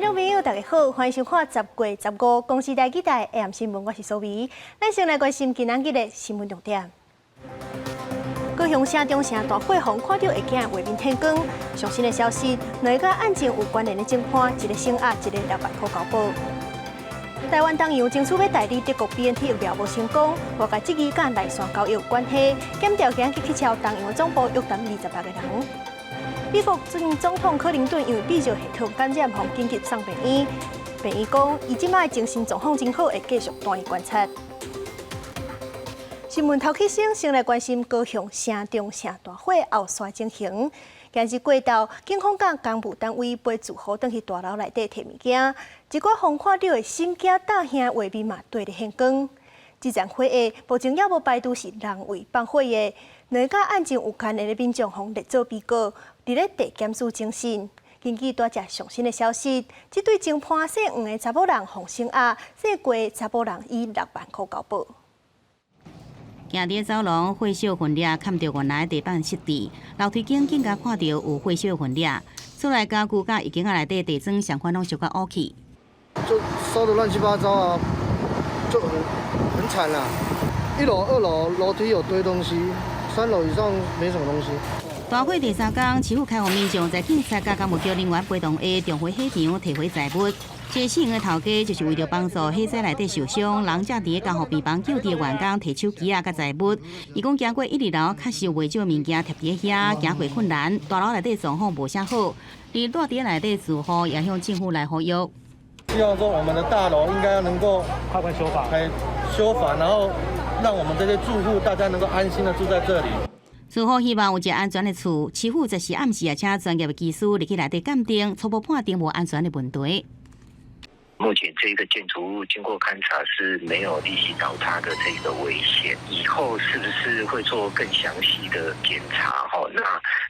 眾朋友，大家好，歡迎收看10月15公視台語台 AM 新聞，我是蘇薇。咱先來關心今仔日的新聞重點。高雄城中城大火，予看著會驚畫面天光。上新的消息，兩个案情有關聯的偵判，一個省押，一個6萬箍交保。台灣東洋爭取欲代理德國 BNT 疫苗無成功，外界質疑佮內線交易有關係。檢調今日去敲東洋總部約談26個人。美國前總統克林頓因為泌尿系統感染，予緊急送病院。病院講，伊這擺精神狀況真好，會繼續住院觀察。新聞頭起先，先來關心高雄城中城大火後續情形。今日過晝，警方佮公務單位飛住戶轉去大樓內底提物件，一寡予看著會心驚膽驚畫面嘛，綴咧現光。這場火災目前猶無排除是人為放火的，兩个案情有關聯的民眾予列做被告，佇咧地檢署偵訊。根據拄才上新的消息，這對偵判姓黃的查某人予省押，姓郭查某人以6萬箍交保。行佇走廊，火燒痕跡崁著原來地板設置，樓梯間更加看著有火燒痕跡。厝內家具佮椅子內底地磚相款攏燒甲烏去。就燒得亂七八糟啊，就很慘啊！一樓、二樓樓梯有堆東西，三樓以上沒什麼東西。大火第三工，市府開予民眾在警察佮工務局人員陪同下，重回火場提回財物。這姓的頭家就是為著幫助火災內底受傷，人才佇加護病房救治的員工提手機仔佮財物。伊講經過一、二樓，確實有袂少物件貼佇遐，行過困難。大樓內底狀況無啥好，而住佇內底住戶也向政府來呼籲。希望說我們的大樓應該要能夠快快修法，修法，然後讓我們這些住戶大家能夠安心的住在這裡。住戶希望有一個安全的厝，市府這時暗時也請專業的技師入去內底鑑定，初步判定無安全的問題。目前這個建築物經過勘查是沒有立即倒塌的這個危險，以後是不是會做更詳細的檢查？哈，那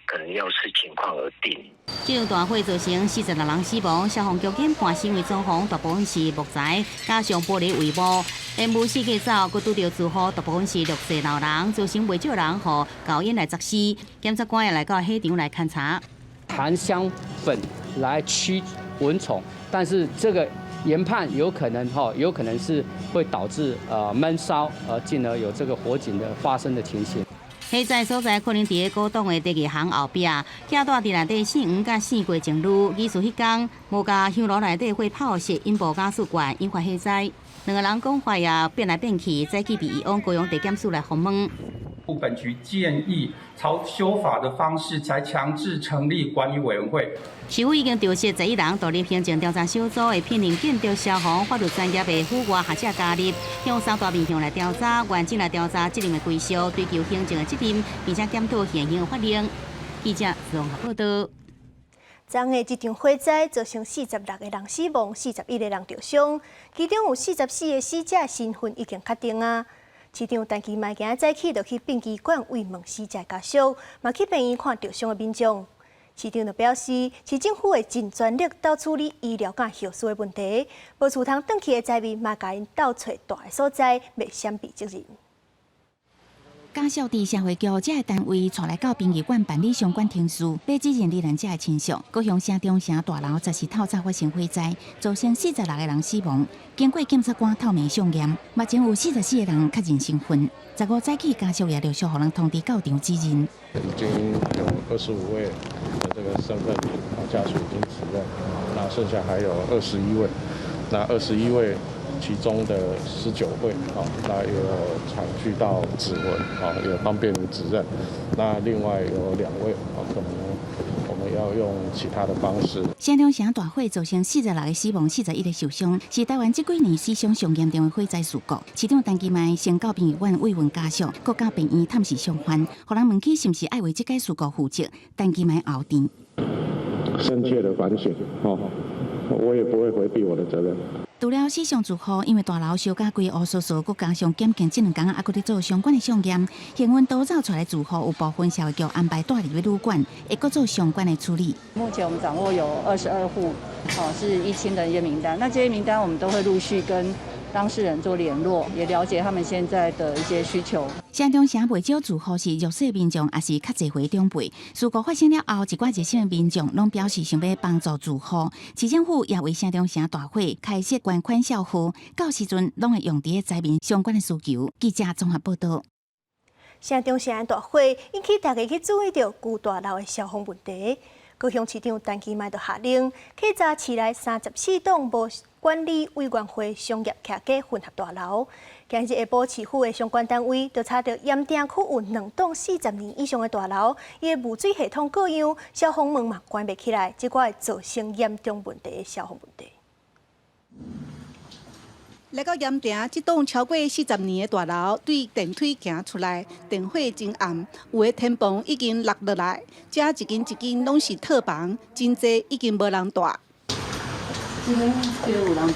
可能要視情況而定。這場大火造成46人死亡，消防局研判是因為裝潢大部分是木材，加上玻璃帷幕，煙霧四界走，閣拄著住戶大部分是弱勢老人，造成袂少人予高煙來窒死。檢察官也來到火場來勘查。檀香粉來驅蚊蟲，但是這個研判有可能哈，有可能是會導致悶燒，而進而有這個火警的發生的情形。火災所在可能佇個古董的第二行後壁，寄住佇內底姓黃佮姓郭情侶，疑似彼工無共香爐內底火炮釋引爆瓦斯罐，引發火災。兩个人講話也變來變去，早起被移往高雄地檢署來訪問。本局建議朝修法的方式，才強制成立管理委員會。市府已經調集11人獨立行政調查小組，會聘任建築、消防、法律專業的府外學者加入，向三大面向來調查，完整來調查責任的歸屬，追究行政的責任，並且檢討現行的法令。記者綜合報道。昨昏這場火災造成46個人死亡，41個人著傷，其中有44個死者身份已經確定啊。市長陳其邁今早起就去殯儀館慰問死者家屬，嘛去病院看著傷的民眾。市長就表示，市政府會盡全力鬥處理醫療佮後事的問題，無厝通轉去的災民嘛，共𪜶鬥揣蹛的所在，袂閃避責任。家屬佇社會局這个單位帶來到殯儀館辦理相關程序，欲指認罹難者的親屬。高雄城中城大樓昨時透早發生火災，造成46個人死亡。經過檢察官透明相驗，目前有44個人確認身份。15早起家屬也陸續予人通知到場指認。已經有25位的這個身份，家屬已經指認，那剩下還有二十一位，那二十一位。其中的19位，啊，那有採取到指紋，啊，也方便指認。那另外有2位，啊，可能我們要用其他的方式。城中城大火造成46個死亡、41個受傷，是台灣這幾年死傷上嚴重的火災事故。市長陳其邁先到殯儀館慰問家屬，閣到病院探視傷患，予人問起是毋是愛為這個事故負責，陳其邁後甜。深切的反省，我也不會迴避我的責任。除了死傷住戶，因為大樓燒甲規烏趖趖，閣加上檢警這兩工猶閣咧做相關的相驗，幸運逃走出來住戶有部分社會局安排蹛佇旅館，會閣做相關的處理。目前我們掌握有22戶，哦，是依親的一些名單。那這些名單我們都會陸續跟當事人做聯絡，也了解他們現在的一些需求。城中城袂少住戶是弱勢民眾，抑是較濟歲長輩。事故發生了後，一寡熱心的民眾攏表示想欲幫助住戶。市政府也為城中城大火開設捐款小戶，到時陣攏會用佇咧災民相關的需求。記者綜合報導。城中城大火引起大家去注意著舊大樓的消防問題。高雄市長陳其邁就下令，徹查市內34棟無管理委員會商業徛家混合大樓。今日下晡市府的相關單位就查著鹽埕區有兩棟40年以上的大樓，伊的霧水系統各樣，消防門嘛關袂起來，這個會造成嚴重問題的消防問題。來到鹽埕這棟超過40年的大樓，對電梯行出來，電火真暗，有的天棚已經落落來，這一間一間攏是套房，真濟已經無人住。這邊有人住。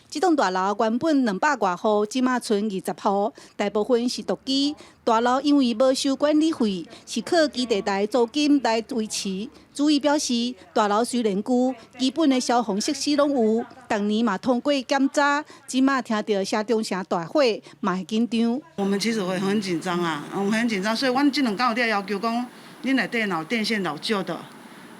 這棟大樓原本200外戶，這馬賰20戶，大部分是獨居。大樓因為無收管理費，是靠基地台租金來維持。主委表示，大樓雖然舊，基本的消防設施攏有，逐年嘛通過檢查。這馬聽著城中城大火，嘛會緊張。我們其實會很緊張啊，我們很緊張，所以阮這兩工有要求講，恁內底老電線老舊的，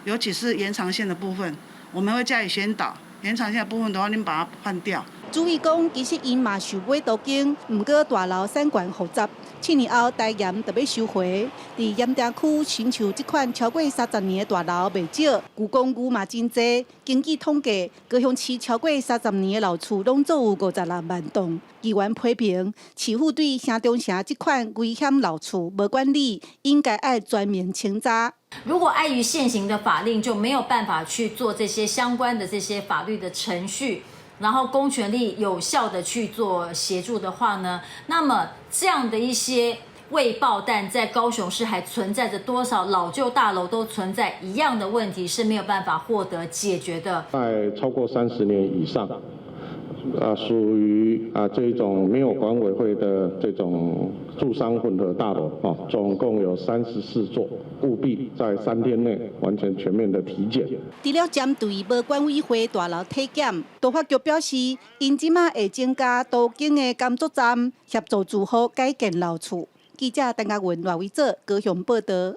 尤其是延長線的部分，我們會加以宣導。延長線的部分的話，恁把它換掉。主委講，其實𪜶嘛受買都更，毋過大樓產權複雜，7年後台鹽就欲收回。佇鹽埕區，親像這款超過30年的大樓袂少，舊公寓嘛真濟。根據統計，高雄市超過三十年的老厝，攏總有56萬棟。議員批評市府對城中城這款危險老厝無管理，應該愛全面清查。如果礙於現行的法令，就沒有辦法去做這些相關的這些法律的程序，然後公權力有效的去做協助的話呢，那麼這樣的一些未爆彈在高雄市還存在着多少老舊大樓都存在一樣的問題，是沒有辦法獲得解決的。在超過30年以上，屬於這種沒有管委會的這種住商混合大樓，總共有34座，務必在3天內完成全面的體檢。除了針對無管委會大樓體檢，都發局表示，𪜶這馬會增加都更的工作站，協助住戶改建老厝。記者陳嘉文、賴維哲高雄報導。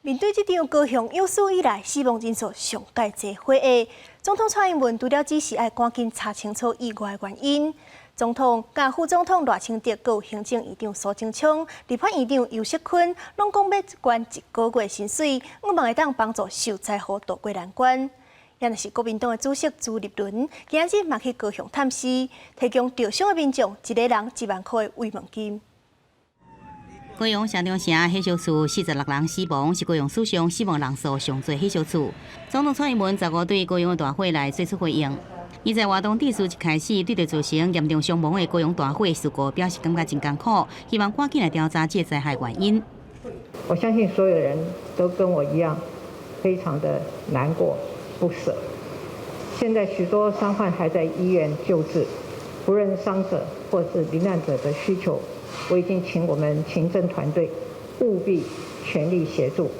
面對這場高雄有史以來死亡人數上蓋濟火災，總統蔡英文除了指示愛趕緊查清楚意外原因，總統佮副總統賴清德、閣有行政院長蘇貞昌、立法院長游錫堃，攏講欲捐一個月薪水，向望會當幫助受災戶渡過難關。也若是國民黨的主席朱立倫，今日嘛去高雄探視，提供著傷的民眾一个人1萬塊的慰問金。高雄城中城火燒厝46人死亡，是高雄史上死亡人數上濟火燒厝。總統蔡英文15對高雄的大火來做出回應。伊在活動致辭一開始，對著造成嚴重傷亡的高雄大火事故表示感覺真艱苦，希望趕緊來調查這個災害原因。我相信所有人都跟我一樣，非常的難過不捨。現在許多傷患還在醫院救治，不論傷者或是罹難者的需求，我已經請我們勤政團隊務必全力協助，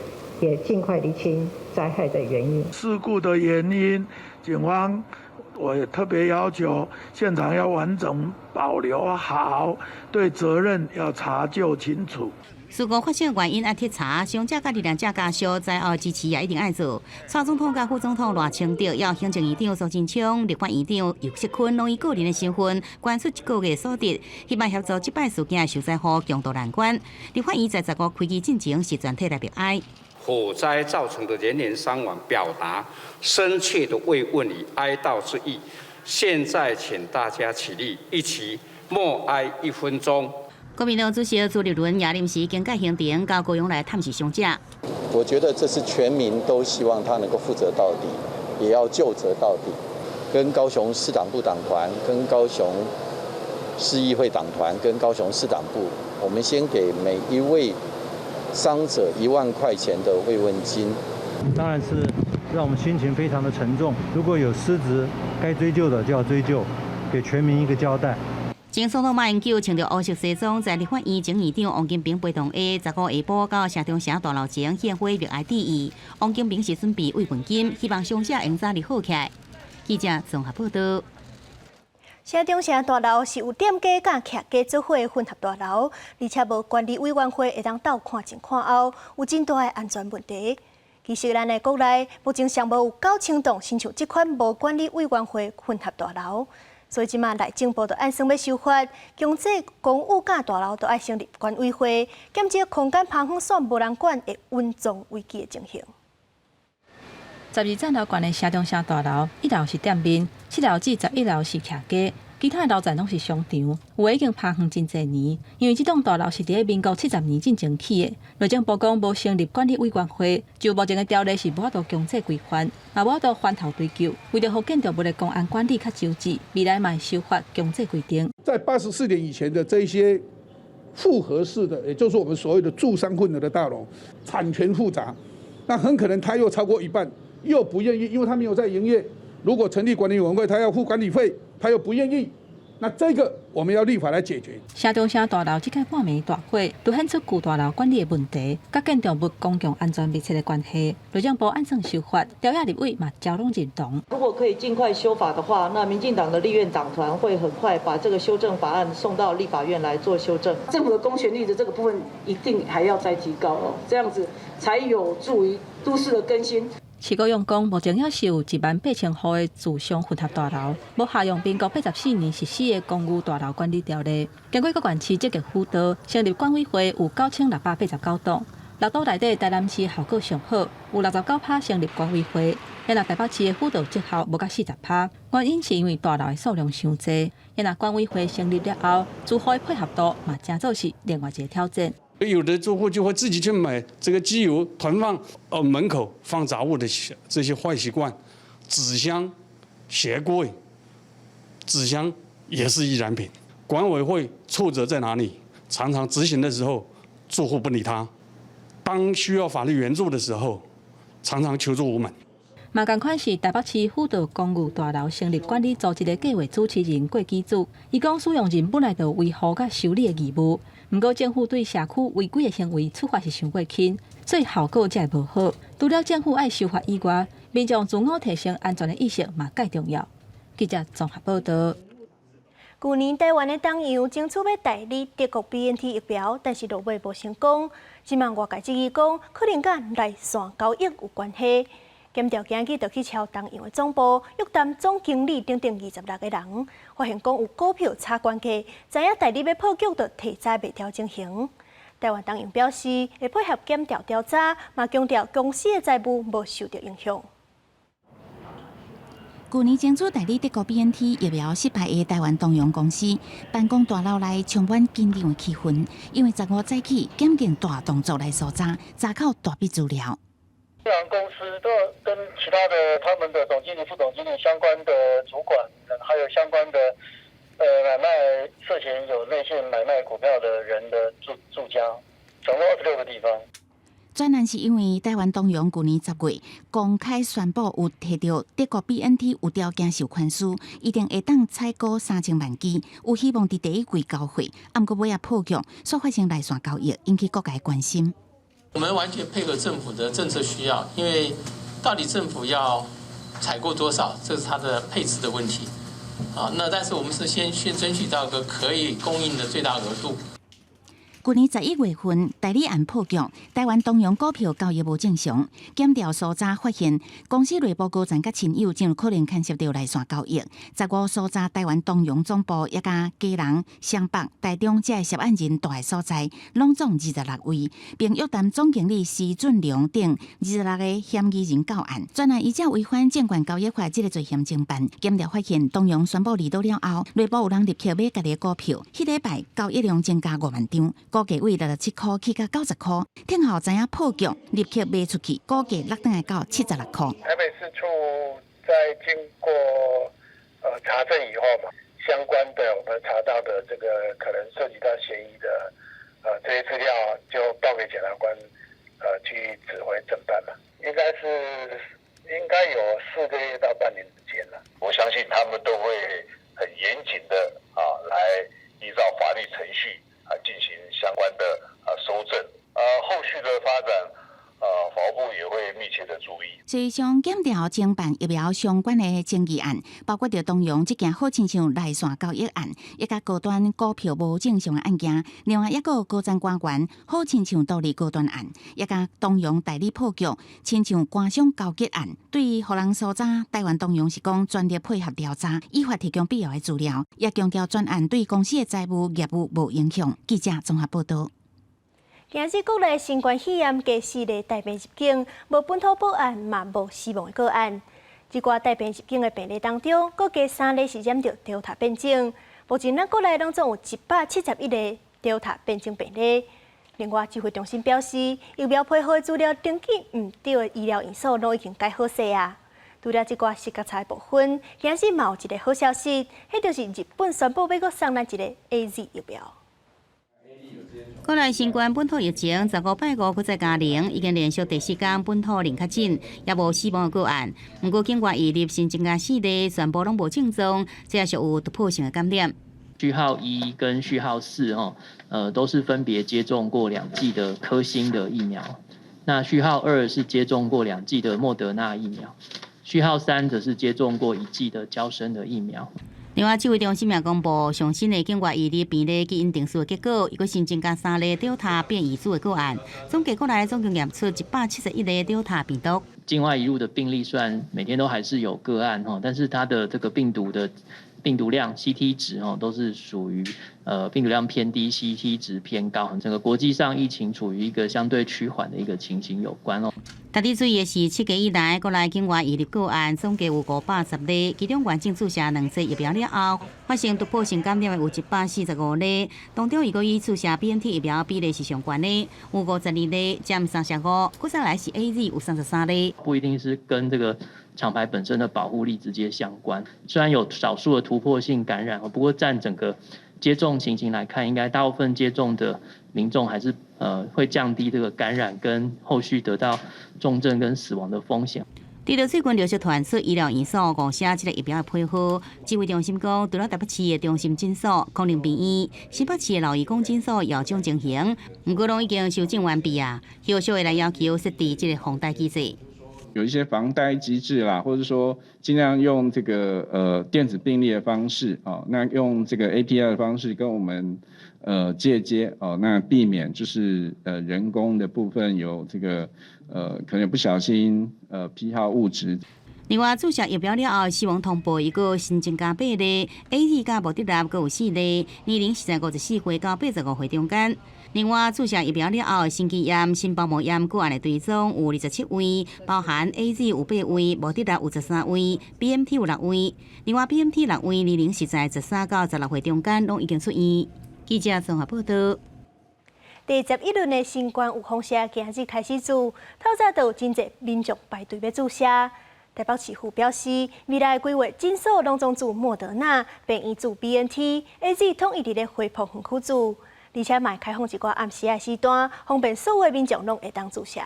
也盡快釐清災害的原因。事故的原因，警方我也特別要求現場要完整保留好，對責任要查究清楚。事故發生原因愛徹查，傷者佮罹難者家屬災後支持也一定愛做。蔡總統佮副總統賴清德，還有行政院長蘇貞昌、立法院長游錫堃，攏以個人的身份捐出一個月所得，希望協助這擺事件的受災戶共渡難關。立法院在15開機進前是全體來默哀。火災造成的人員傷亡，表達深切的慰問與哀悼之意。現在請大家起立，一起默哀一分鐘。國民黨主席朱立倫也臨時更改行程，到高雄來探視傷者。我覺得這是全民都希望他能夠負責到底，也要究責到底。跟高雄市黨部黨團、跟高雄市議會黨團、跟高雄市黨部，我們先給每一位傷者1萬塊錢的慰問金。當然是讓我們心情非常的沉重。如果有失職，該追究的就要追究，給全民一個交代。前總統馬英九穿著烏色西裝，在立法院前院長王金平陪同下，15下晡到城中城大樓前獻花默哀致意。王金平是準備慰問金，希望傷者會早日好起來。記者綜合報導。城中城大樓是有店家佮徛家做伙的混合大樓，而且無管理委員會會當鬥看前看後，有真大的安全問題。其實咱的國內目前尚無有9000棟親像這款無管理委員會混合大樓，所以這馬內政部就按算欲修法，強制公寓佮大樓都愛成立管委會，減少空間芳遠煞無人管會隱藏危機的情形。12層樓懸的城中城大樓，1樓是店面，7樓至11樓是徛家，其他的樓層攏是商場。有的已經拋荒真濟年，因為這棟大樓是佇咧民國70年進前起的。內政部講無成立管理委員會，就目前的條例是無法度強制規範，嘛無法度源頭追究。為著予建築物的公安管理較周至，未來嘛會修法強制規定。在84年以前的這些複合式的，也就是我們所謂的住商混合的大樓，產權複雜，那很可能他又超過一半。又不願意，因為他沒有在營業。如果成立管理委員會，他要付管理費，他又不願意。那這個我們要立法來解決。城中城大樓這擺半暝大火，凸顯出舊大樓管理的問題，佮建築物公共安全密切的關係。內政部按算修法，朝野立委嘛招攏認同。如果可以盡快修法的話，那民進黨的立院黨團會很快把這個修正法案送到立法院來做修正。政府的公權力的這個部分一定還要再提高哦，這樣子才有助於都市的更新。市高用講，目前猶是有1萬8千戶的住商混合大樓，無適用民國84年實施的公寓大樓管理條例。經過各縣市積極輔導，成立管委會有9689棟。六都內底台南市效果上好，有69%成立管委會。若台北市的輔導績效無到40%，原因是因為大樓的數量傷濟。若管委會成立了後，住戶的配合度嘛，誠做是另外一個挑戰。有的住戶就會自己去買這個機油囤放，門口放雜物的這些壞習慣，紙箱、鞋櫃、紙箱也是易燃品。管委會挫折在哪裡？常常執行的時候，住戶不理他；當需要法律援助的時候，常常求助無門。嘛仝款是台北市輔導公寓大樓成立管理組織的計劃主持人郭基祖，伊講使用人本來就有維護佮修理的義務，毋過政府對社區違規的行為處罰是傷過輕，所以效果才會無好。除了政府愛修法以外，民眾自我提升安全的意識嘛蓋重要。記者綜合報導。舊年台灣的東洋爭取欲代理德國 BNT 疫苗，但是落尾無成功。這馬外界質疑講，可能佮內線交易有關係。檢調今日就去敲東洋的總部，約談總經理等等26個人，發現講有股票炒關係，知影代理欲破局就提早賣掉情形。台灣東洋表示會配合檢調調查，嘛強調公司的財務無受著影響。舊年爭取代理德國 BNT 疫苗失敗的台灣東洋公司，辦公大樓內充滿緊張的氣氛，因為15早起檢警大動作來搜查，查扣大筆資料。東洋公司都跟其他的他們的總經理、副總經理相關的主管，還有相關的買賣涉嫌有內線買賣股票的人的住家，總共26個地方。專案是因為台灣東洋舊年10月公開宣布有提著德國 BNT 有條件授權書，一定會當採購3000萬劑，有希望佇第一季交貨，毋過尾仔破局，煞發生內線交易，引起各界關心。我們完全配合政府的政策需要，因為到底政府要採購多少，這是它的配置的問題。啊，那但是我們是先去爭取到個可以供應的最大額度。舊年11月份，代理案破局，台灣東洋股票交易無正常。檢調搜查發現，公司內部高層佮親友真有可能牽涉著內線交易。15搜查台灣東洋總部，也佮基隆、雙北、台中這涉案人蹛的所在，攏總26位，並約談總經理施俊良等26個嫌疑人到案。專案依照違反證券交易法這个罪嫌偵辦。檢調發現，東洋宣布離倒了後，內部有人立刻買家己的股票，彼禮拜交易量增加5萬張。股價為67塊起到90塊，聽後知影破局，立刻賣出去，股價落轉來到76塊。台北市處在經過查證以後嘛，相關的我們查到的這個可能涉及到嫌疑的這些資料，就報給檢察官去指揮偵辦嘛。應該有4個月到半年之間了。我相信他們都會很嚴謹的啊，來依照法律程序啊進行相關的啊搜證，後續的發展，法務部也會密切的注意。濟項檢調偵辦疫苗相關的爭議案，包括著東洋這件好親像內線交易案，以及高端股票無正常的案件。另外，抑閣有高層官員好親像獨立高端案，以及東洋代理破局，親像官商勾結案。對予人搜查，台灣東洋是講全力配合調查，依法提供必要的資料，也強調專案對公司的財務業務無影響。記者綜合報道。今日國內新冠肺炎加四例帶病入境，無本土報案嘛無死亡的個案。這寡帶病入境的病例當中，閣加三例是染著 Delta 變種。目前咱國內攏總有171例 Delta 變種病例。另外，指揮中心表示，疫苗批號資料登記毋對的醫療院所攏已經改好勢啊。除了這寡視覺差的部分，今日嘛有一個好消息，彼就是日本宣布欲閣送咱一個 AZ 疫苗。國內新冠本土疫情15拜五閣再加零，已經連續第四工本土零確診，也無死亡的個案。毋過境外移入新增加四例，全部攏無症狀，這也屬有突破性的感染。序號1跟序號4，吼，都是分別接種過兩劑的科興的疫苗。那序號2是接種過兩劑的莫德納疫苗，序號3則是接種過一劑的嬌生的疫苗。另外，指揮中心也公布上新的境外移入病例基因定序的結果，伊閣新增加三例 Delta 變異株的個案，總計過來總共驗出171例 Delta 病毒。境外移入的病例雖然每天都還是有個案，但是它的這個病毒的病毒量 CT 值都是屬於病毒量偏低，CT 值偏高，整個國際上疫情處於一個相對趨緩的一個情形有關哦。值得注意的是，7月以來，國內境外移入個案總計有510例，其中完整注射兩劑疫苗了後，發生突破性感染的有145例，當中如果以注射 BNT 疫苗比例是上懸的，有52例，佔35，閣再來是 AZ 有33例。不一定是跟這個廠牌本身的保護力直接相關，雖然有少數的突破性感染，不過佔整個接種情形來看，應該大部分接種的民眾還是會降低這個感染跟後續得到重症跟死亡的風險。除了最近陸續傳出醫療院所誤寫這個疫苗的批號，指揮中心講，除了台北市的中心診所、康寧病院、新北市的老醫公診所也有這種情形，毋過攏已經修正完畢啊。後續會來要求設置這個防呆機制。有一些防呆機制啦，或者說盡量用這個電子病歷的方式哦，那用這個 API 的方式跟我們介接哦，那避免就是人工的部分有這個可能不小心批號誤植。另外，注射疫苗了後，死亡通報一個新增加八例，AZ 佮莫德納閣有四例，年齡是在54歲到85歲中間。另外，注射疫苗了後，心肌炎、心包膜炎個案的追蹤有27位，包含 AZ 有八位，莫德納有13位，BNT 有六位。另外，BNT 六位年齡是在13到16歲中間，攏已經出院。記者綜合報道。第11輪的新冠預防射今日開始注，透早就有真濟民眾排隊欲注射。台北市府表示，未來規劃診所攏總注莫德納，病院注 BNT，AZ 統一佇咧花圃園區注，而且嘛會開放一寡暗時的時段，方便所有民眾攏會當注射。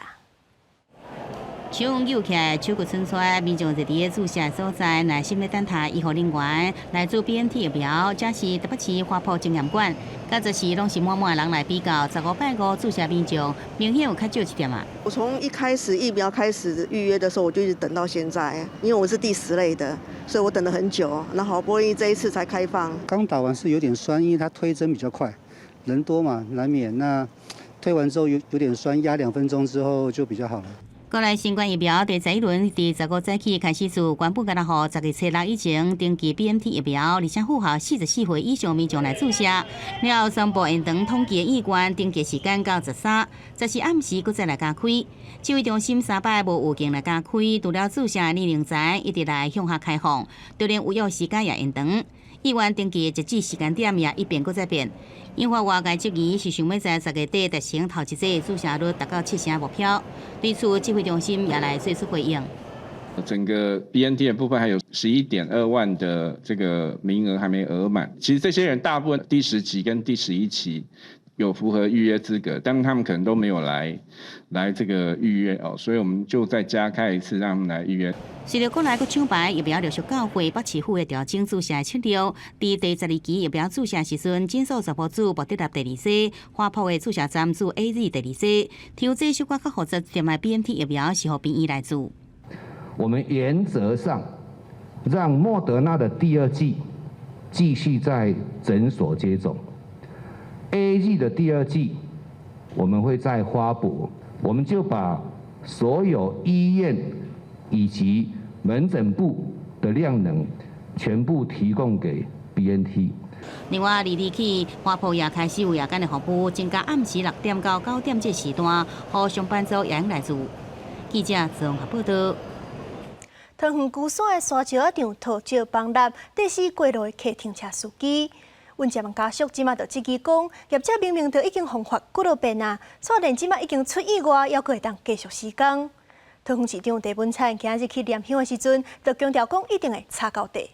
手扭起來，手骨伸出來，民眾坐佇咧注射所在，耐心咧等待醫護人員來注 BNT 疫苗。這是台北市花圃紀念館，佮這時攏是滿滿的人來比較，15拜五注射民眾明顯有較少一點啊。我從一開始疫苗開始預約的時候，我就一直等到現在，因為我是第10類的，所以我等了很久。那好不容易這一次才開放。剛打完是有點酸，因為它推針比較快，人多嘛，難免。那推完之後有點酸，壓2分鐘之後就比較好了。國內新冠疫苗第11輪佇15早起開始注，原本敢若予10月初六以前登記 BNT 疫苗，而且符合44歲以上民眾來注射。了後宣布延長統計的意願，登記時間到13，14暗時閣再來加開。指揮中心三擺無預定來加開，除了注射的年齡層一直來向下開放，就連預約時間也延長。意願登記的截止時間點也一變閣再變。引發外界質疑，是想欲在10月底達成頭一劑注射率達到7成目標。對此，指揮中心也來做出回應。整個 BNT 的部分還有11.2萬的這個名額還沒額滿。其實這些人大部分第10期跟第11期有符合預約資格，但他們可能都沒有來這個預約哦，所以我們就再加開一次，讓他們來預約。隨著國內閣廠牌疫苗陸續到貨，北市府會調整注射的策略。佇第12期疫苗注射時陣，診所全部注莫德納第二劑，花圃的注射站注 AZ 第二劑。挑這小可較複雜點的 BNT 疫苗是予病院來注。我們原則上讓莫德納的第二劑繼續在診所接種，AZ 的第二劑我們會再發補，我們就把所有醫院以及門診部的量能全部提供給 BNT。另外，二日起，花圃也開始有夜間的服務，增加暗時6點到9點這時段，予上班族會用來住。記者綜合報道。桃園龜山的沙石仔場塗石崩塌，硩死過路的客停車司機。阮這問家屬這馬就質疑講，業者明明就已經予罰幾落遍啊，煞連這馬已經出意外，猶閣會當繼續施工。桃園市長鄭文燦今日去念香的時陣，就強調講一定會查到底。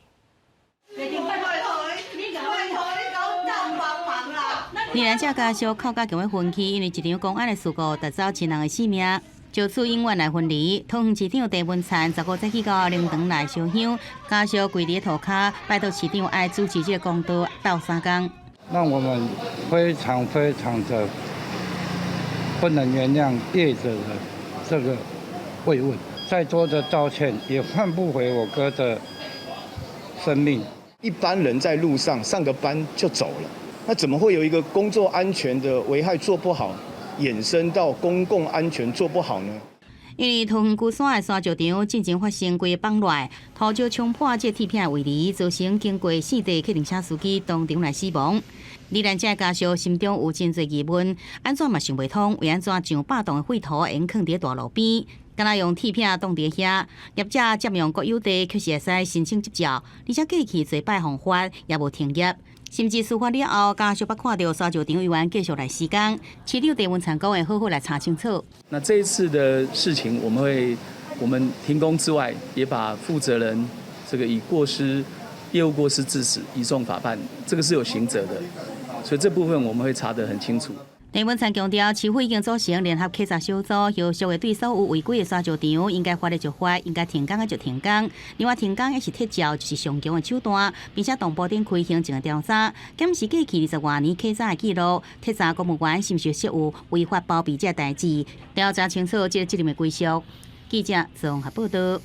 罹難者家屬哭甲強欲昏去，因為一場公安的事故奪走親人的性命，就此永遠來分離。桃園市長鄭文燦15早起到靈堂內燒香，家屬跪佇塗跤，拜託市長愛主持這個公道鬥相共。讓我們非常非常的不能原諒業者的這個慰問，再多的道歉也換不回我哥的生命。一般人在路上上個班就走了。那怎麼會有一個工作安全的危害做不好，衍生到公共安全做不好呢？因為桃園龜山的沙石場進前發生過崩落，塗石衝破這鐵片圍籬，造成經過四台客運車司機當場來死亡。罹難者家屬心中有真濟疑問，按怎嘛想袂通，為按怎上百噸的廢土會囥佇大路邊，敢若用鐵片擋佇遐，業者佔用國有地，卻是會使申請執照，而且過去濟擺予罰也無停業。甚至事發了後，家屬捌看著沙石場猶原繼續來施工，市長鄭文燦講會好好來查清楚。那這一次的事情，我們停工之外，也把負責人這個以過失、業務過失致死移送法辦，這個是有刑責的，所以這部分我們會查得很清楚。鄭文燦強調，市府已經組成聯合稽查小組，後續會對所有違規的沙石場，應該罰的就罰，應該停工的就停工。另外，停工抑是撤照，就是上強的手段，並且同步展開行政的調查，檢視過去20外年稽查的記錄，徹查公務員是毋是涉有違法包庇這代誌，調查清楚這個責任的歸屬。記者綜合報道。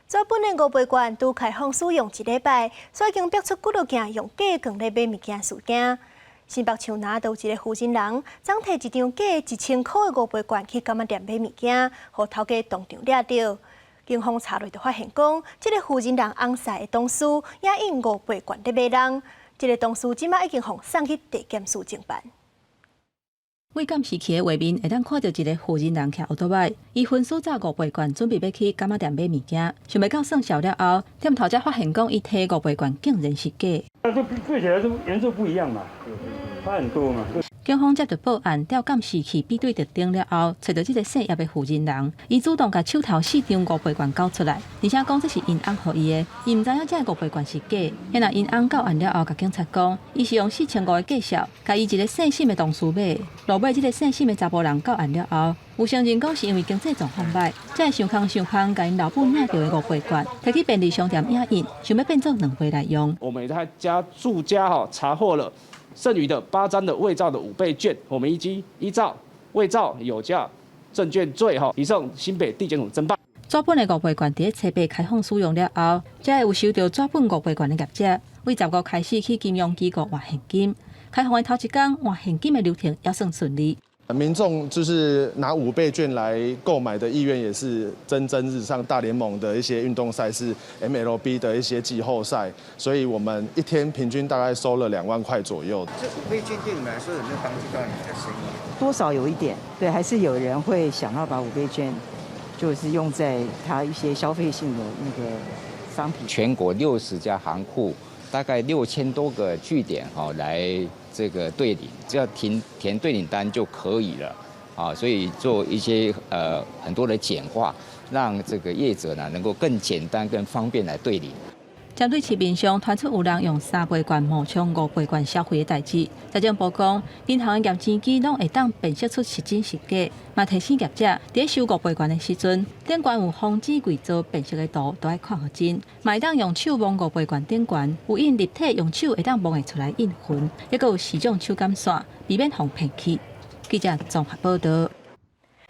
紙本的五倍券拄開放使用一禮拜，所以已經逼出幾落件用假券咧買物件事件。新北樹林就有一個負責人，昨提一張假1000箍的五倍券去柑仔店買物件，予頭家當場掠著。警方查落就發現講，這個負責人翁婿的董事也用五倍券咧買人，這個董事這馬已經予送去地檢署偵辦。對監視器的畫面會當看著一个負責人騎歐多擺，伊分數紮五倍券，準備欲去柑仔店買物件，想袂到算數了後，店頭才發現講伊提五倍券竟然是假。那這對起來是顏色不一樣嘛，差很多嘛。警方接著報案，調監視器比對特徵了後，揣著這个姓葉的負責人，伊主動共手頭四張五倍券交出來，而且講這是𪜶翁予伊的，伊毋知影這个五倍券是假。彼若𪜶翁到案了後，共警察講，伊是用4500的價數，共伊一个姓沈的同事買。落尾這个姓沈的查埔人到案了後，有承認講是因為經濟狀況䆀，才會想空想空，共𪜶老母領著的五倍券，提去便利商店影印，想欲變做兩倍來用。我們在家住家哈查獲了剩餘的8張的偽造的五倍券，我們已經依照偽造有價證券罪哈移送新北地檢署偵辦。紙本的五倍券佇咧初八開放使用了後，才會有收著紙本五倍券的業者，對15開始去金融機構換現金。開放的頭一工換現金的流程也算順利。民眾就是拿五倍券來購買的意願也是蒸蒸日上。大聯盟的一些運動賽事，MLB 的一些季後賽，所以我們一天平均大概收了2萬塊左右。這五倍券對你們來說有沒有幫助到你們的生意？多少有一點，對，還是有人會想要把五倍券，就是用在他一些消費性的那個商品。全國60家行庫，大概6000多個據點，哈，來這個兌領，只要填填兌領單就可以了，啊，所以做一些很多的簡化，讓這個業者呢能夠更簡單、更方便來兌領。針對市面上傳出有人用三倍券冒充五倍券消費的代誌，財政部講，銀行的驗錢機攏會當辨識出是真是假，嘛提醒業者，佇收五倍券的時陣，頂懸有防止偽造辨識的圖，都愛看予真。嘛會當用手摸五倍券頂懸，有印立體用手會當摸會出來印痕，抑閣有四種手感線，避免予騙去。記者綜合報導。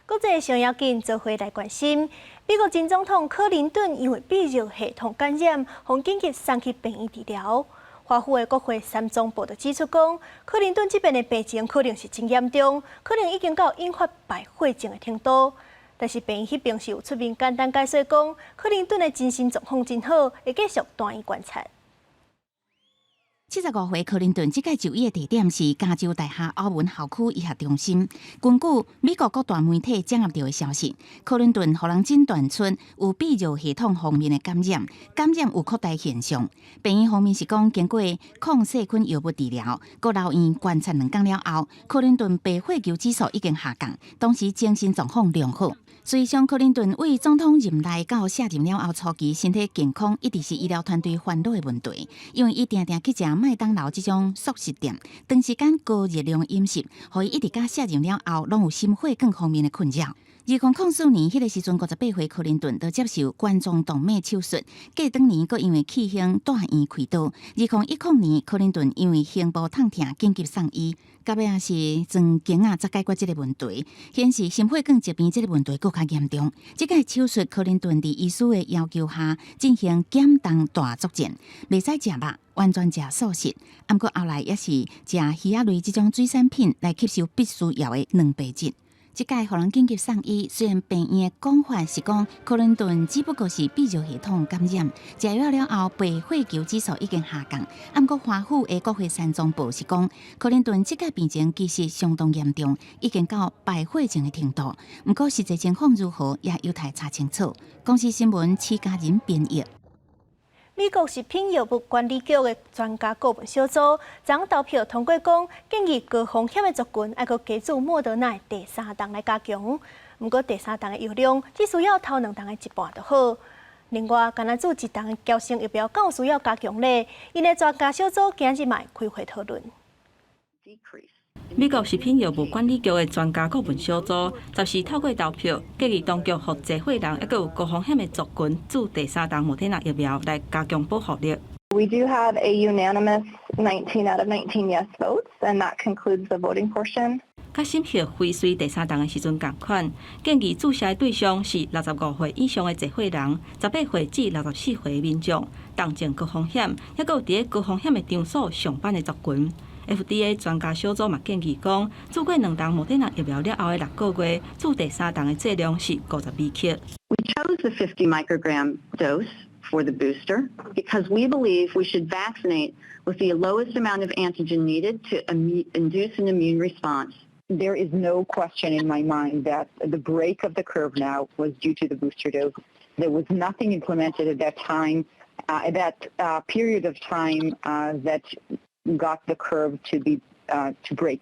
國際上要緊，做伙來關心。美國前總統柯林頓因為泌尿系統感染，予緊急送去病院治療。華府的國會山莊報導指出講，柯林頓這邊的病情可能是真嚴重，可能已經到引發敗血症的程度。但是病院彼邊是有出面簡單解說講，柯林頓的精神狀況真好，會繼續住院觀察。 75歲柯林頓這擺就醫的地點是加州大學歐文校區醫學中心。根據美國各大媒體掌握著的消息，柯林頓予人診斷出有泌尿系統方面的感染，感染有擴大現象。病院方面是講，經過抗細菌藥物治療，閣留院觀察兩工了後，柯林頓白血球指數已經下降，當時精神狀況良好。事實上，柯林頓對總統任內到卸任了後初期，身體健康一直是醫療團隊煩惱的問題，因為伊定定去食麥當勞這種速食店，長時間高熱量飲食，予伊一直到卸任了後，攏有心血管方面的困擾。2004年，彼個時陣58歲柯林頓就接受冠狀動脈手術，過當年閣因為氣胸蹛院開刀。2010年，柯林頓因為胸部痛疼緊急送醫，到尾也是裝鏡仔才解決這個問題，顯示心血管疾病這個問題閣較嚴重。這擺手術，柯林頓佇醫師的要求下進行減重大作戰，袂使食肉，完全食素食。毋過後來也是食魚仔類這種水產品來吸收必須要的蛋白質。這擺予人緊急送醫，雖然病院的講法是講柯林頓只不過是泌尿系統感染，食藥了後白血球指數已經下降。毋過華府的國會山莊報是講，柯林頓這擺病情其實相當嚴重，已經到敗血症的程度。毋過實際情況如何，也有待查清楚。公視新聞戚家仁編譯。美國食品藥物管理局的專家顧問小組，昨昏投票通過，講建議高風險的族群愛閣加注莫德納的第三針來加強。毋過第三針的藥量只需要頭兩針的一半就好。另外，干焦注一針的嬌生疫苗敢有需要加強咧？𪜶的專家小組今日嘛會開會討論。美國食品藥物管理局的專家顧問小組，十四透過投票，建議當局予濟歲人，抑閣有高風險的族群注第三針莫德納疫苗來加強保護力。 We do have a unanimous 19 out of 19 yes votes, and that concludes the voting portion. 佮審核輝瑞第三針的時陣仝款，建議注射的對象是65歲以上的濟歲人，18歲至64歲的民眾，重症高風險，抑閣有佇咧高風險的場所上班的族群。FDA 專家小組嘛建議講，注過兩針莫德納疫苗了後的6個月，注第三針的劑量是50微克。 We chose the 50 microgram dose for the booster because we believe we should vaccinate with the lowest amount of antigen needed to induce an immune response. There is no question in my mind that the break of the curve now was due to the booster dose. There was nothing implemented at that time, at that period of time that got the curve to break.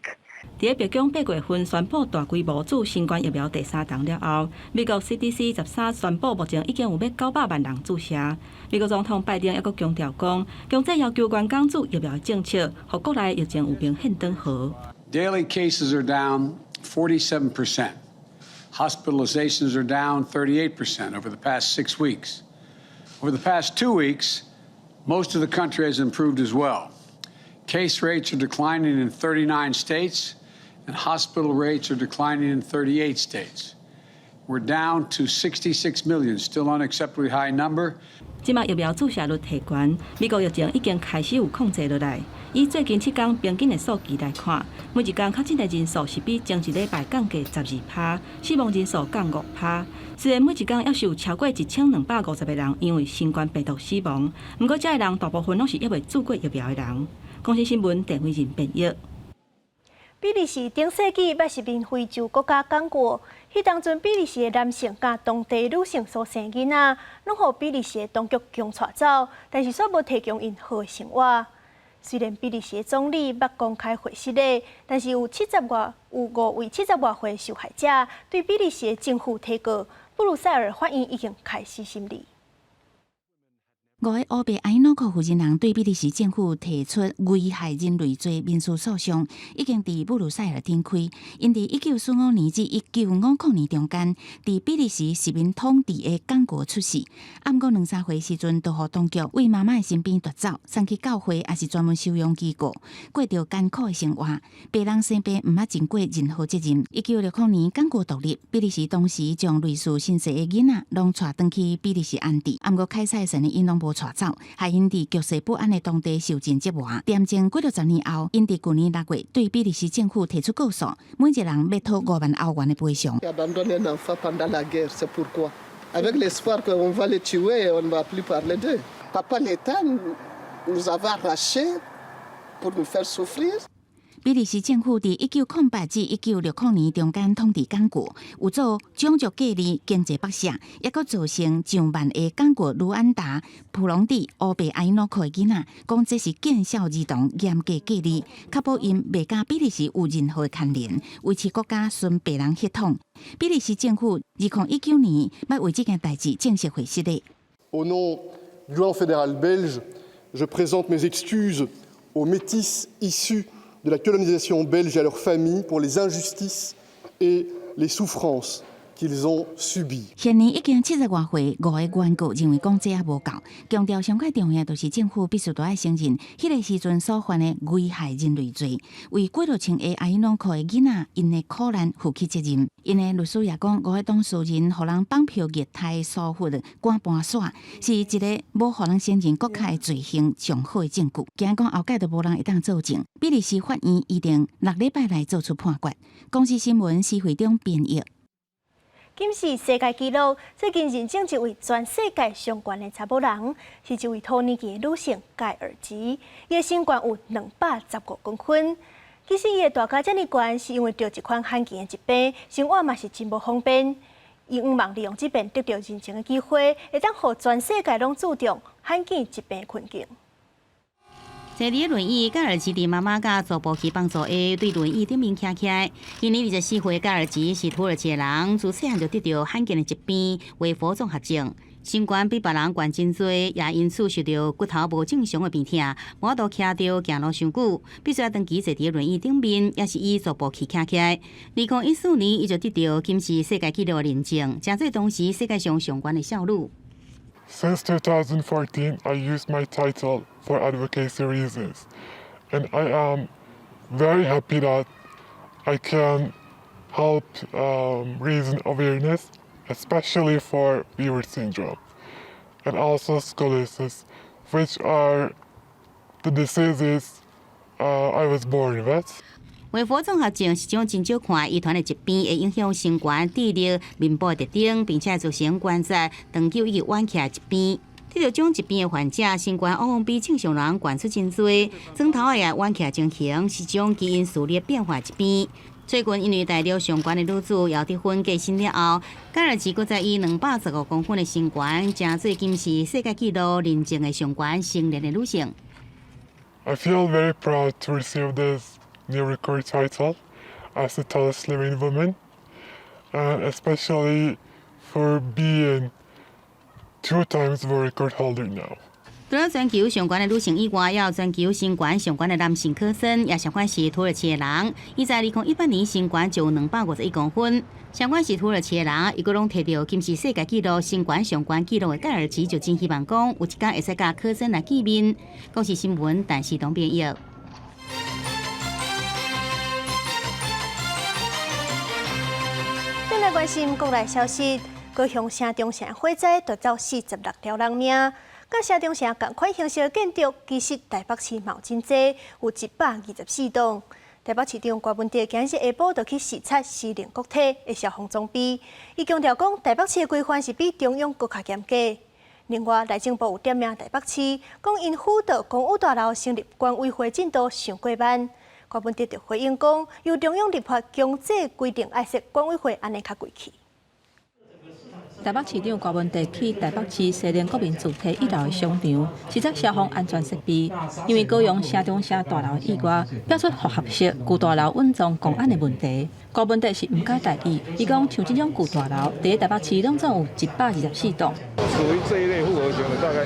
佇咧白宮8月份宣布大規模注新冠疫苗第三針了後，美國 CDC 13宣布目前已經有欲900萬人注射。美國總統拜登抑閣強調講，強制要求員工注疫苗的政策，予國內疫情有明顯轉好。 Daily cases are down 47%. Hospitalizations are down 38% over the past 6 weeks. Over the past 2 weeks, most of the country has improved as well. Case rates are declining in 39 states, and hospital rates are declining in 38 states. We're down to 66 million, still unacceptably high number. 這馬疫苗注射率提懸，美國疫情已經開始有控制落來。以最近7天平均的數據來看，每一工確診的人數是比前一禮拜降低12趴，死亡人數降5趴。雖然每一工猶是有超過1250個人因為新冠病毒死亡，毋過這个人大部分攏是猶未注過疫苗的人。公視新聞鄭偉仁編譯。比利時頂世紀捌殖民非洲國家剛果，彼當陣比利時的男性佮當地女性所生囡仔，攏予比利時的當局強帶走，但是煞無提供𪜶好的生活。雖然比利時的總理捌公開回實咧，但是有五位70外歲受害者對比利時的政府提告，布魯塞爾法院已經開始審理。五个烏白阿伊諾克負責人對比利時政府提出危害人類罪民事訴訟，已經佇布魯塞爾展開。𪜶佇1945年至1950年中間，佇比利時殖民統治的剛果出世。毋過兩三歲時陣，就予當局為媽媽的身邊奪走，送去教會，抑是專門收容機構，過著艱苦的生活。白人生病毋捌盡過任何責任。1960年剛果獨立，比利時當時將類似身世的囡仔攏帶轉去比利時安置。毋過凱撒神的𪜶攏無帶走，害𪜶佇局勢不安的當地受盡折磨。恬靜幾若十年後，𪜶佇舊年6月對比利時政府提出告訴，每一個人欲討5萬歐元的賠償。 Avec l'espoir qu'on va les tuer et on ne va plus parler d'eux. Papa l'État nous avait arrachés pour nous faire souffrir. 比利時政府佇1908至1960年中間統治剛果，有做種族隔離、經濟剝削，抑閣造成上萬个剛果盧安達、蒲隆地、烏白阿伊諾克的囡仔，講這是見笑兒童嚴格隔離，確保𪜶袂佮比利時有任何牽連，維持國家純白人血統。比利時政府2019年欲為這件代誌正式解釋的。 Au nom du gouvernement fédéral belge, je présente mes excuses aux métis issus de la colonisation belge et à leurs familles pour les injustices et les souffrances qu'ils ont subies。現年已經70外歲，五個原告認為講這猶無夠，強調上蓋重要就是政府必須著愛承認，彼個時陣所犯的危害人類罪，為幾若千個阿伊諾克的囡仔𪜶的苦難負起責任。𪜶的律師也講，五個當事人予人綁票虐待疏忽趕盤煞，是一個無予人承認國家的罪行上好的證據。驚講後蓋就無人會當作證。比利時法院預定6禮拜內做出判決。公視新聞施惠中編譯。金氏世界紀錄最近認證一位全世界上懸的查某人，是一位土耳其的女性蓋爾吉，伊的身懸有215公分。其實伊的大家遮爾懸，是因為著一款罕見的疾病，生活嘛是真無方便。伊向望利用這遍得著認證的機會，會當予全世界攏注重罕見疾病的困境。坐佇輪椅，蓋爾吉佇媽媽佮助步器幫助下，對輪椅頂面徛起來。今年24歲，蓋爾吉是土耳其人，自細漢就得著罕見的疾病——微佛綜合症，身懸比別人懸真濟，也因此受著骨頭無正常的病痛，無法度徛著行路傷久，必須愛長期坐佇輪椅頂面，抑是以助步器徛起來。2014年，伊就得著金氏世界紀錄的認證，成做當時世界上上懸的少女。 Since 2014, I used my title for advocacy reasons, and I am very happy that I can help raise awareness, especially for Weaver syndrome and also scoliosis, which are the diseases I was born with. 微佛綜合症是種真少看遺傳的疾病，會影響身懸、智力、面部的特徵，並且造成關節長久以及彎起來疾病。得著這種疾病的患者，身懸往往比正常人懸出真濟，枕頭也彎起來情形，是種基因序列變化疾病。最近因為大陸上懸的女子姚得芬過身了後，蓋爾吉閣再以215公分的身懸，成做金氏世界紀錄認證的上懸成年的女性。 I feel very proud to receive this new record title as the tallest living woman, and especially for being two times world record holder now. 除了全球上懸的女性以外，也有全球身懸上懸的男性科森，也相款是土耳其的人。伊在2018年身懸就有251公分，相款是土耳其的人，伊閣攏提著金氏世界紀錄身懸上懸紀錄的蓋爾吉就真希望講，有一天會使佮科森來見面。公視新聞，陳時東編譯。轉來關心國內消息，高雄城中城火災奪走46條人命。佮城中城仝款形式的建築，其實台北市嘛有真濟，有124棟。台北市長柯文哲今日下晡就去視察士林國鐵的消防裝備，伊強調講，台北市的規範是比中央閣較嚴格。另外，內政部有點名台北市，講𪜶輔導公寓大樓成立管委會進度傷過慢。柯文哲就回應講，由中央立法強制規定愛設管委會，按呢較規氣。台北市長柯文哲去台北市西寧國民住宅一樓的商場視察消防安全設備，因為高雄城中城大樓意外，表出複合式舊大樓蘊藏公安的問題。柯文哲是毋敢大意，伊講像這種舊大樓，佇台北市攏總有124棟。屬於這一類複合型的大概124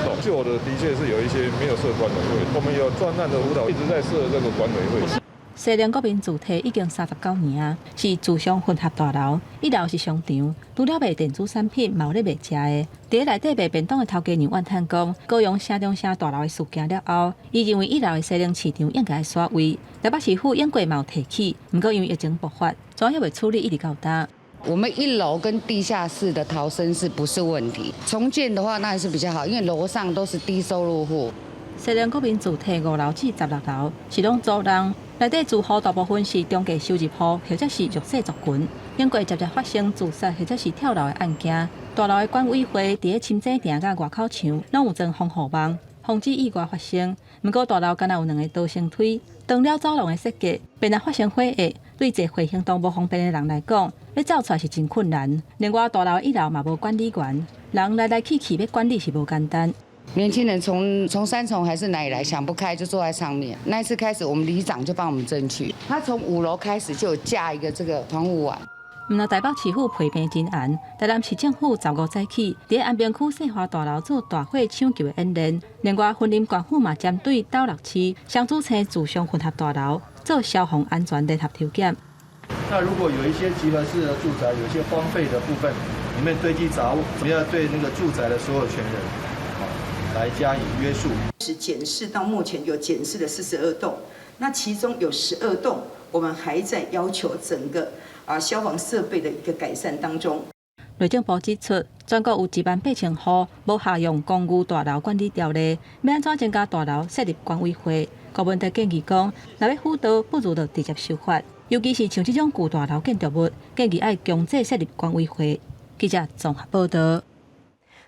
棟，舊的的確是有一些沒有設管委會，我們有專案的輔導，一直在設這個管委會。西寧國民住宅已經39年啊，是住商混合大樓，一樓是商場，除了賣電子產品，嘛有咧賣食的。佇內底賣便當的頭家娘怨嘆講，高雄城中城大樓的事件了後，伊認為一樓的西寧市場應該徙位。台北市府應過嘛有提起，毋過因為疫情爆發，怎樣會處理一直到今。我們一樓跟地下室的逃生是不是問題？重建的話，那還是比較好，因為樓上都是低收入戶。西寧國民住宅5樓至16樓是攏租人，內底住戶大部分是中低收入戶，或者是弱勢族群。經過常常發生自殺或者是跳樓的案件，大樓的管委會佇咧深井埕佮外口牆攏有裝防護網，防止意外發生。毋過大樓敢若有兩个逃生梯，長了走廊的設計，便若發生火災，對坐飛行動無方便的人來講，欲走出來是真困難。另外，大樓一樓嘛無管理員，人來來去去欲管理是無簡單。年輕人從三重還是哪裡來，想不開就坐在上面。那一次開始，我們里長就幫我們爭取，他從5樓開始就架一個這個防護網。毋但台北市府批評真嚴，台南市政府15早起，佇安平區世華大樓做大火搶救的演練。另外，雲林縣府嘛針對斗六市雙子星住商混合大樓做消防安全聯合抽檢。那如果有一些集團式的住宅，有一些荒廢的部分，裡面堆積雜物，我們要對那個住宅的所有權人來加以約束。是檢視到目前有檢視的42棟，那其中有12棟，我們還在要求整個消防設備的一個改善當中。內政部指出，全國有18000戶無合用公寓大樓管理條例，欲按怎增加大樓設立管委會？柯文哲建議講，若欲輔導，不如就直接修法，尤其是像這種舊大樓建築物，建議愛強制設立管委會。記者綜合報道。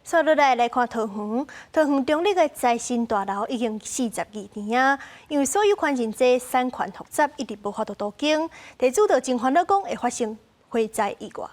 煞落來來看桃園，桃園中壢的財神大樓已經42年啊，因為所有權真濟，產權複雜，一直無法度都更，地主就真煩惱講會發生火災意外。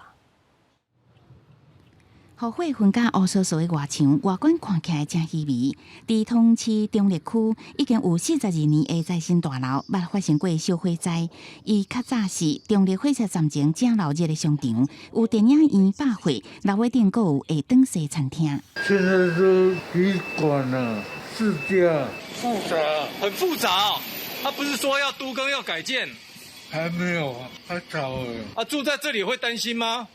予火焚甲烏趖趖的外牆，外觀看起來真稀微。佇桃園市中壢區已經有42年的財神大樓，捌發生過小火災。伊較早是中壢火車站前正鬧熱的商場，有電影院、百貨，樓尾頂閣有下頓西餐廳。現在都旅館了，四家。複雜，很複雜哦。他不是說要都更要改建？還沒有，還早。啊，住在這裡會擔心嗎？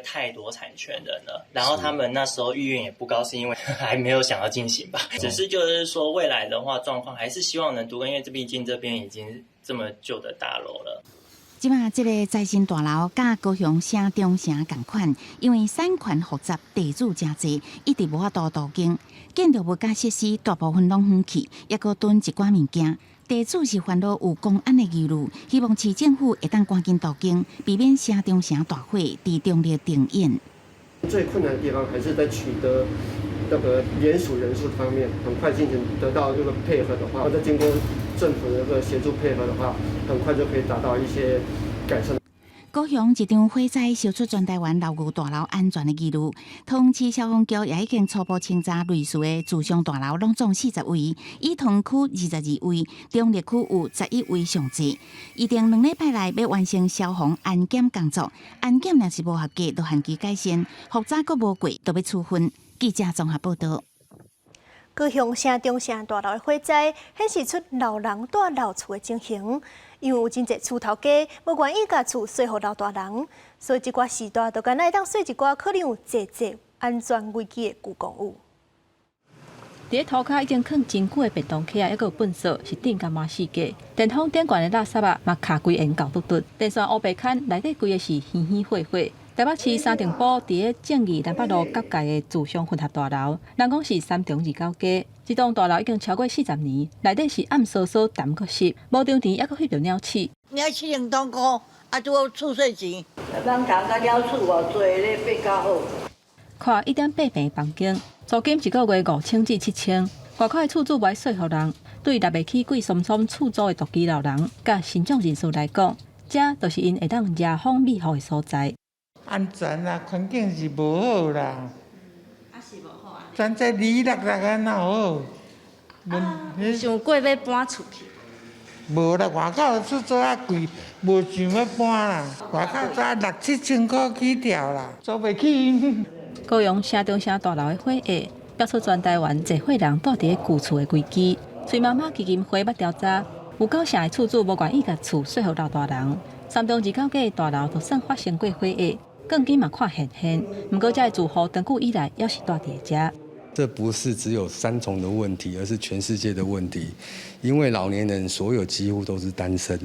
太多產權人了，然後他們那時候意願也不高，是因為還沒有想要進行吧。只是就是說未來的話狀況，還是希望能都更，因為這畢竟這邊已經這麼舊的大樓了。這馬這個財神大樓佮高雄城中城仝款，因為產權複雜，地主誠濟，一直無法度都更。建築物佮設施大部分攏放棄，猶閣囤一寡物件。地主是煩惱有公安的疑慮，希望市政府會當趕緊都更，避免城中城大火佇中壢重演。最困難的地方還是在取得那個聯署人數方面，很快進行得到這個配合的話，或者經過政府的這個協助配合的話，很快就可以達到一些改善。高雄一場火災燒出全台灣樓宇大樓安全的疑慮，桃園市消防局也已經初步清查類似的住商大樓，攏總40位，以桃園區22位，中壢區有11位上濟。預定2禮拜內欲完成消防安檢工作，安檢若是無合格，就限期改善；復查閣無過，就欲處分。記者綜合報道。高雄城中城大樓的火災顯示出老人蹛老厝的情形，因為有真濟厝頭家無願意共厝稅予老大人，所以這寡時代就敢若會當稅一寡可能有濟濟安全危機的舊公寓。佇咧塗跤已經囥真久的便當盒仔，猶閣有糞埽，是鎮甲滿四界。電風頂懸的垃圾仔嘛卡規緣厚嘟嘟，電線烏白牽內底規个是稀稀火火。台北市三重埔佇咧正義南北路結界的住商混合大樓，人講是三重二九街。這棟大樓已經超過40年，內底是暗嗖嗖、澹閣濕，無張簾，猶閣翕著鳥鼠。鳥鼠兩通箍，啊，拄好厝稅錢，人家佮鳥鼠偌濟咧，比較好。看1.8坪房間，租金一個月5000至7000，外口的厝主無愛稅予人，對納袂起貴鬆鬆厝租的獨居老人佮身障人士來講，這就是𪜶會當遮風避雨的所在。安全啦，環境是無好啦。啊是無好啊。咱這裡落落啊，哪好？想過欲搬出去？無啦，外口出租較貴，無想欲搬啦。外口才六七千箍起跳啦，租袂起。高雄城中城大樓的火厄，爆出全台灣濟歲人蹛佇咧舊厝的危機。崔媽媽基金會捌調查，有九成的厝主無願意共厝稅予老大人。三重二九個大樓就算發生過火厄，鋼筋嘛看現現。毋過這个住戶長久以來猶是蹛佇遮。這不是只有三重的問題，而是全世界的問題。因為老年人所有幾乎都是單身，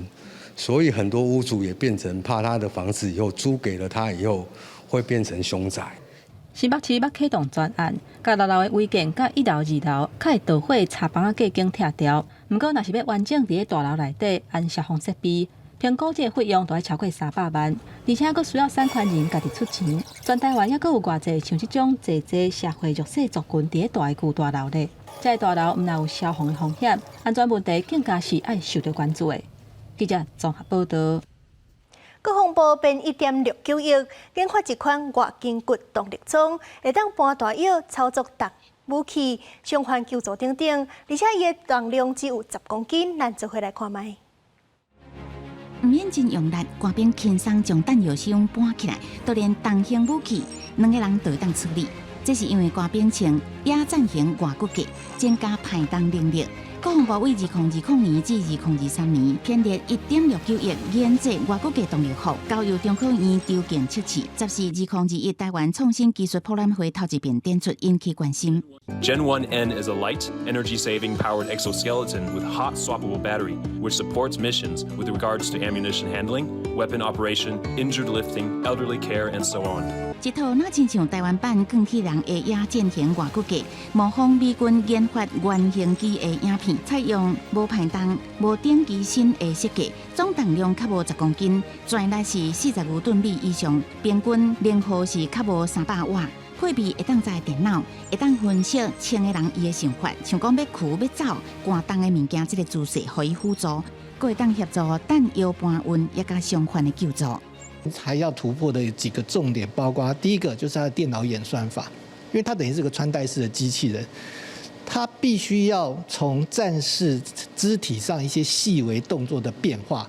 所以很多屋主也變成怕他的房子以後租給了他以後，會變成凶宅。新北市欲啟動專案，共老樓的違建佮一樓、二樓較會著火柴房仔隔間拆掉。毋過，若是欲完整佇咧大樓內底安消防設備，評估這個費用都愛超過300萬，而且閣需要產權人家己出錢。全台灣猶閣有偌濟像這種濟濟社會弱勢族群佇咧蹛的舊大樓咧？這个大樓毋但有消防的風險，安全問題更加是愛受著關注的。記者綜合報導。國防部編1.69億研發一款外筋骨動力裝，會當搬大藥、操作重武器、傷患救助等等，而且伊的重量只有10公斤，咱做伙來看覓。毋免真用力，官兵輕鬆將彈藥箱搬起來，就連重型武器兩个人都會當處理。這是因為官兵穿野戰型外骨骼，增加排重能力。國防部為2020年至2023年編列1.69億研製外骨骼動力服，交由中科院籌建測試。十四2021台灣創新技術博覽會頭一遍展出，引起關心。 Gen 1N is a light, energy-saving powered exoskeleton with hot swappable battery, which supports missions with regards to ammunition handling, weapon operation, injured lifting, elderly care, and so on. 這套若親像台灣版鋼鐵人的野戰型外骨骼，模仿美軍研發原型機的影片，採用無排重、無頂機身的設計，總重量較無10公斤，全力是40牛頓米以上，平均能耗是較無300瓦。配備會當載電腦，會當分析穿的人伊的想法，像講欲跍欲走、搬重的物件，這个姿勢予伊輔助，閣會當協助彈藥搬運，抑佮傷患的救助。還要突破的幾個重點，包括第一個就是它的電腦演算法，因為它等於是個穿戴式的機器人，它必須要從戰士肢體上一些細微動作的變化，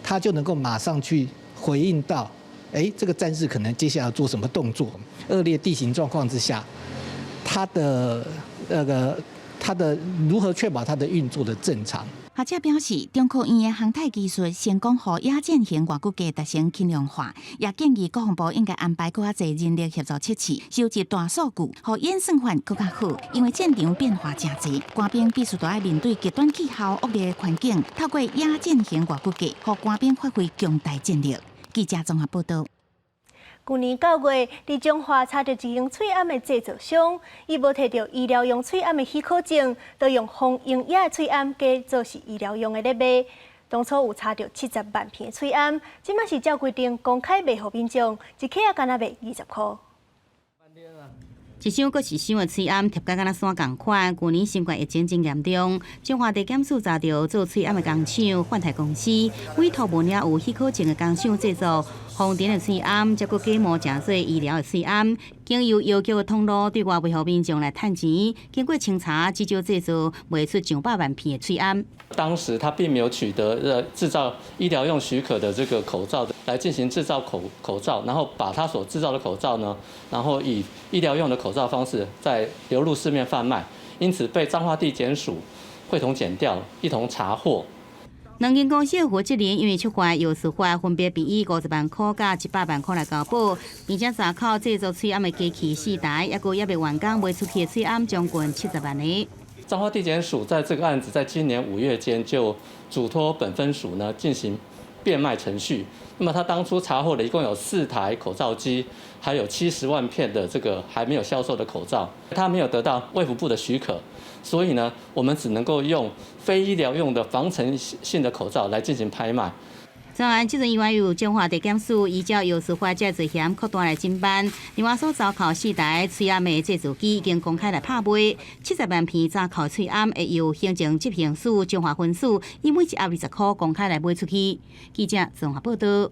它就能夠馬上去回應到，哎，這個戰士可能接下來要做什麼動作。惡劣地形狀況之下，它的那個它的如何確保它的運作的正常？學者表示，中科院的航太技術成功予野戰型外骨骼達成輕量化，也建議國防部應該安排閣較濟人力協助測試，收集大數據，予演算法閣較好。因為戰場變化誠濟，官兵必須都愛面對極端氣候惡劣環境，透過野戰型外骨骼，予官兵發揮強大戰力。記者綜合報導。舊年9月，佇彰化查著一間喙罨的製造商，伊無提著醫療用喙罨的許可證，就用封營業的喙罨假做是醫療用的咧賣。當初有查著70萬片的喙罨，這擺是照規定公開賣予民眾，一克仔干焦賣20箍。一箱閣一箱的喙罨疊甲敢若山仝款。舊年新冠疫情真嚴重，彰化地檢署查著做喙罨的工廠泛泰公司，委託無領有許可證的工廠製作防塵的喙罨，才閣假冒成做醫療的喙罨，經由藥局的通路對外賣予民眾來趁錢。經過清查，至少製造賣出上百萬片的喙罨。當時他並沒有取得製造醫療用許可的這個口罩，來進行製造口罩，然後把他所製造的口罩呢，然後以醫療用的口罩方式再流入市面販賣，因此被彰化地檢署會同檢調一同查獲。兩間公司的負責人因為觸犯藥事法，分別被以50萬箍佮100萬箍來交保，並且查扣製作喙罨的機器四台，抑閣猶未完工賣出去的喙罨將近70萬个。彰化地檢署在這個案子，在今年5月間就囑託本分署呢進行變賣程序。那麼他當初查獲的一共有4台口罩機，還有70萬片的這個還沒有銷售的口罩，他沒有得到衛福部的許可，所以呢，我們只能夠用非醫療用的防塵性的口罩來進行拍賣。專案這陣依然由彰化地檢署依照藥事法這罪嫌擴大來偵辦。另外所查扣四台喙罨的製造機已經公開來拍賣，70萬片查扣喙罨會由行政執行署彰化分署以每一盒20箍公開來賣出去。記者綜合報導。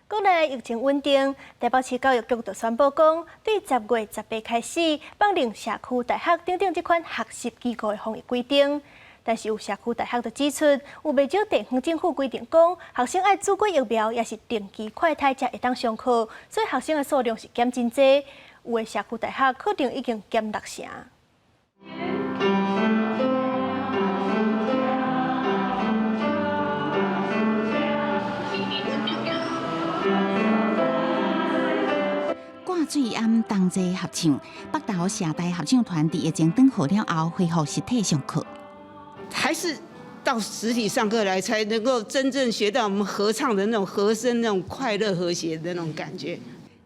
國內疫情穩定，台北市教育局就宣布講，對10月18開始放任社區大學等等這款學習機構的防疫規定。但是有社區大學就指出，有袂少地方政府規定講，學生愛注過疫苗，抑是定期快篩才會當上課，所以學生的數量是減真濟。有的社區大學可能已經減六成。掛水鵪同齊合唱，北投社大合唱團佇疫情轉好了後，恢復實體上課。還是到實體上課來，才能夠真正學到我們合唱的那種和聲、那種快樂和諧的那種感覺。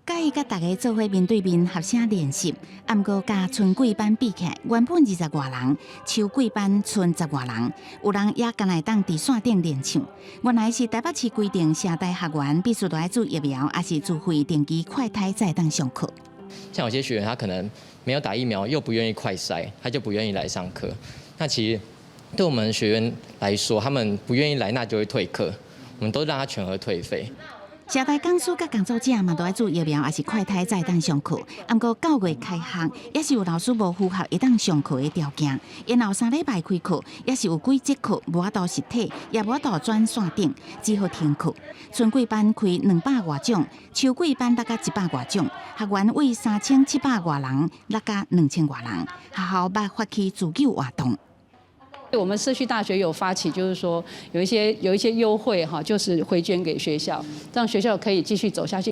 佮意佮大家做伙面對面合聲練習，毋過佮春季班比起來，原本二十外人，秋季班賰十外人，有人也干焦會當佇線頂練唱。原來是台北市規定，社大學員必須著愛注疫苗，抑是自費定期快篩才會當上課。像有些學員他可能沒有打疫苗，又不願意快篩，他就不願意來上課。那其實對我們學員來說，他們不願意來，那就會退課，我們都讓他全額退費。社大講師佮工作者嘛，都愛注疫苗，抑是快篩才會當上課。毋過9月開學，猶是有老師無符合會當上課的條件，延後3禮拜開課，猶是有幾節課無法度實體，也無法度轉線頂，只好停課。春季班開200外種，秋季班落甲100外種，學員為3700外人，落甲2000外人。學校捌發起自救活動。我們社區大學有發起，就是說有一些優惠哈，就是回捐給學校，讓學校可以繼續走下去。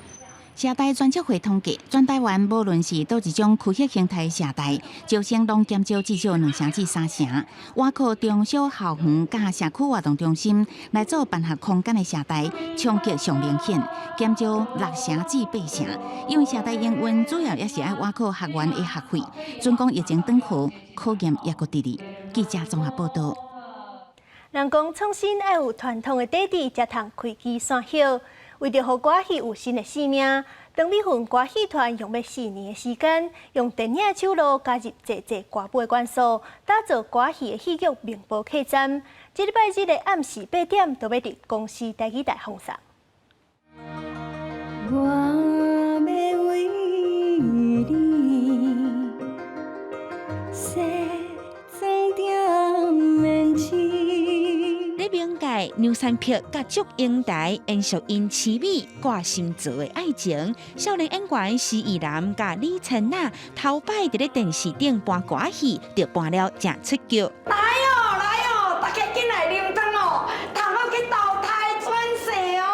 社大專職會統計，全台灣無論是佗一種區域形態社大，招生攏減少至少2成至3成。倚靠中小校園佮社區活動中心來做辦學空間的社大，衝擊上明顯，減少6成至8成。因為社大營運主要也是愛倚靠學員的學費。準講疫情轉好，考驗猶閣佇咧。記者綜合報道。人講創新愛有傳統的底底，才通開枝散葉。為著予歌仔戲有新的生命，陳美雲歌戲團用欲4年的時間，用電影的手路加入濟濟歌舞的元素，打造歌仔戲的戲劇《明報客棧》。這禮拜日的暗時8點，就欲佇公視台語台放送。我欲為你梳妝點胭脂。咧冥界梁山伯佮祝英台延續𪜶淒美掛心做的愛情，少年演員施奕南佮李千娜頭擺佇咧電視頂扮歌戲，就扮了誠出腳。來哦來哦，大家緊來啉湯哦，通好去投胎轉世哦。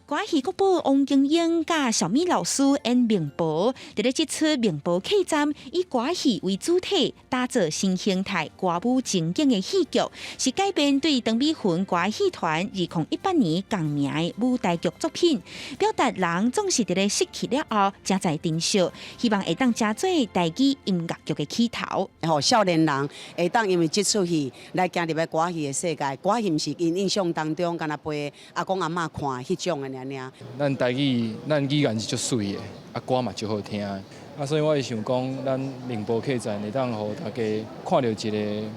歌戲國寶王金英佮小米老師演明婆，佇咧這齣明婆客棧以歌戲為主體，打造新形態歌舞情景的戲劇，是改編對陳美雲歌戲團2018年共名的舞台劇作品，表達人總是佇咧失去了後，才知珍惜，希望會當成做台語音樂劇的起頭。予少年人會當因為這齣戲來行入來歌戲的世界，歌戲毋是𪜶印象當中，干焦陪阿公阿嬤看彼種的爾爾。咱台語，咱語言是足媠的，啊歌嘛足好聽的，啊所以我會想講，咱寧波客棧會當予大家看著一個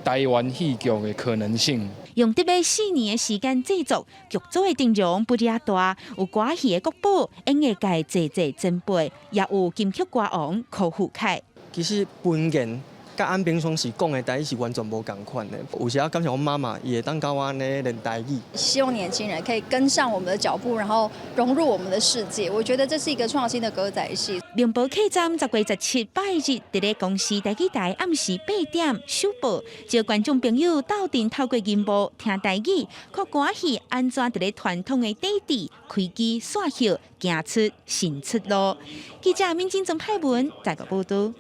台灣戲劇的可能性。用得欲4年的時間製作，劇組的陣容不只大，有歌戲的國寶、演藝界濟濟前輩，也有金曲歌王柯富凱。其實本言佮按平常時講的台語是完全無仝款的。有時仔感謝阮媽媽，伊會當教我按呢練台語。希望年輕人可以跟上我們的腳步，然後融入我們的世界。我覺得這是一個創新的歌仔戲。明報客棧10月17拜日，佇咧公視台語台暗時8點首播，招觀眾朋友鬥陣透過銀幕聽台語，看歌戲按怎佇咧傳統的底底開枝散葉，行出新出路。記者민金曾派文台北報導。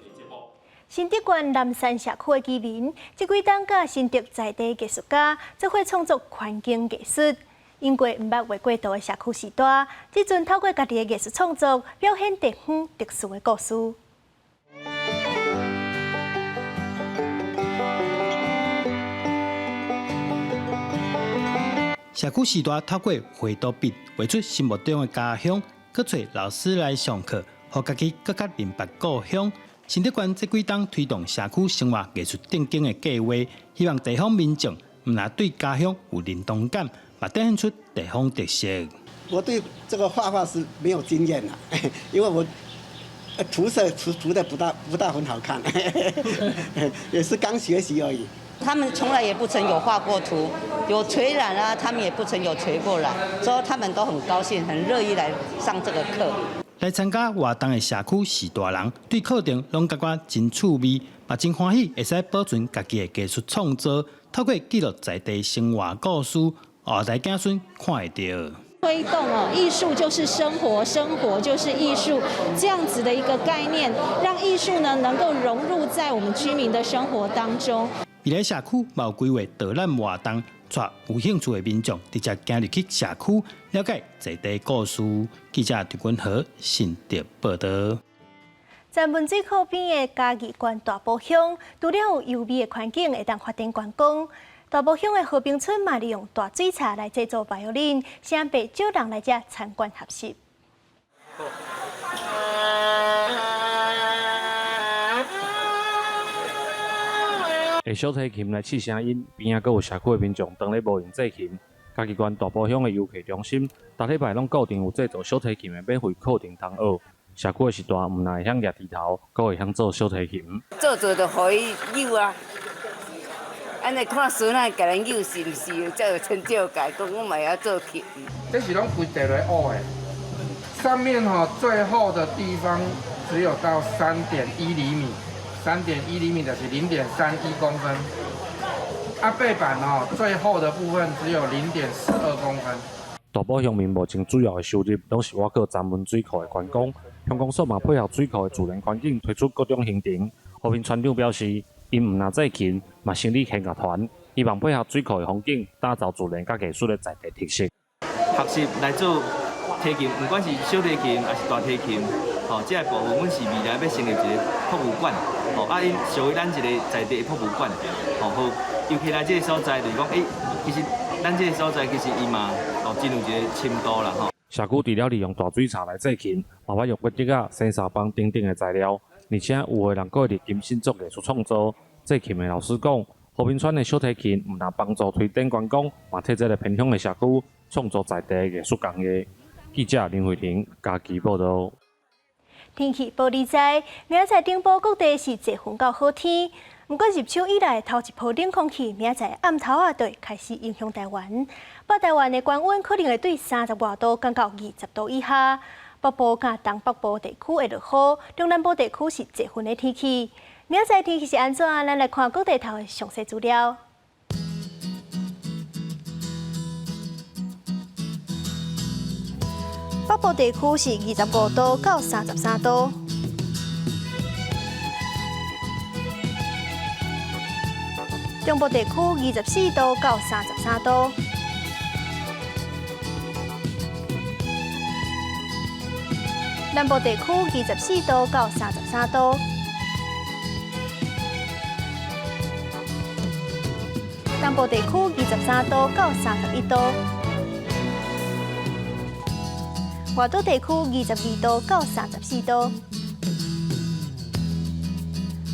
新竹縣南山社區的居民，這幾冬佮新竹在地藝術家做伙創作環境藝術。經過毋捌畫過圖的社區時代，這陣透過家己的藝術創作，表現地方特殊的故事。社區時代透過繪圖筆畫出心目中的家鄉，閣揣老師來上課，予家己閣較明白故鄉。新竹縣這幾冬推動社區生活藝術振興的計畫，希望地方民眾毋但對家鄉有認同感，嘛展現出地方特色。我對這個畫畫是沒有經驗啦，因為我塗色塗塗得不大很好看，也是剛學習而已。他們從來也不曾有畫過圖，有捶染啊，他們也不曾有捶過染，所以他們都很高興，很樂意來上這個課。來參加活動的社區序大人對課程攏感覺真趣味，嘛真歡喜會使保存家己的藝術創作，透過記錄在地生活故事，後代子孫看會著。推動哦，藝術就是生活，生活就是藝術，這樣子的一個概念，讓藝術呢能夠融入在我們居民的生活當中。未來社區嘛有規劃導覽活動，帶有興趣的民眾直接行入去社區，了解在地故事。記者陳君和新竹報導。在汶水庫邊的嘉義縣大埔鄉，除了有優美的環境，會當發展觀光。大埔鄉的和平村嘛，利用大水槽來製作巴友林，吸引袂少人來遮參觀學習。用小提琴來試聲音，邊仔閣有社區的民眾當咧無閒製琴。嘉義縣大埔鄉的遊客中心，逐禮拜攏固定有製作小提琴的免費課程通學。社區的序大，毋但會曉舉豬頭，閣會曉做小提琴。做做就予伊扭啊，按呢看孫仔共咱扭是毋是才有成就感？講我嘛會曉做琴。這是攏規塊來學的，上面吼最厚的地方只有到3.1厘米，3.1厘米就是0.31公分。啊，背板哦最厚的部分只有0.42公分。大埔鄉民目前主要的收入，攏是倚靠三門水庫的觀光。鄉公所嘛配合水庫的自然環境，推出各種行程。和平村長表示，𪜶毋但製琴，嘛成立弦樂團，希望配合水庫的風景，打造自然佮藝術的在地特色。學習來做提琴，毋管是小提琴抑是大提琴，吼，這个部分阮是未來欲成立一个博物館，吼，啊，𪜶屬於咱一个在地的博物館，吼，予遊客來這个所在，就是講，欸，其實咱這个所在其實伊嘛，哦，真有一个深度啦，吼。社區除了利用大水槽來製琴，嘛捌用過竹仔、生砂枋等等的材料，而且有的人閣會佇琴身做藝術創作。製琴的老師講，和平村的小提琴毋但幫助推展觀光，嘛替這个偏鄉的社區創造在地的藝術工藝。記者林慧婷嘉義報導。天氣報你知，明仔載頂部各地是濟雲到好天。毋過入秋以來頭一波冷空氣，明仔載暗頭仔就會開始影響台灣。北台灣的高溫可能會對30外度降到20度以下。北部佮東北部地區會落雨，中南部地區是濟雲的天氣。明仔載天氣是按怎？咱來看各地頭的詳細資料。北部地區是25度到33度。中部地區24度到33度。南部地區24度到33度。東部地區23度到31度。外島地區22度到34度。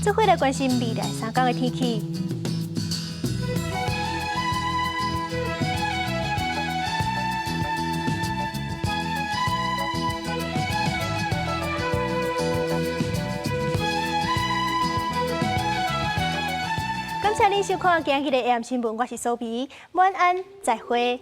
做伙來關心未來3工的天氣。感謝您收看今日的 AM 新聞，我是蘇比，晚安，再會。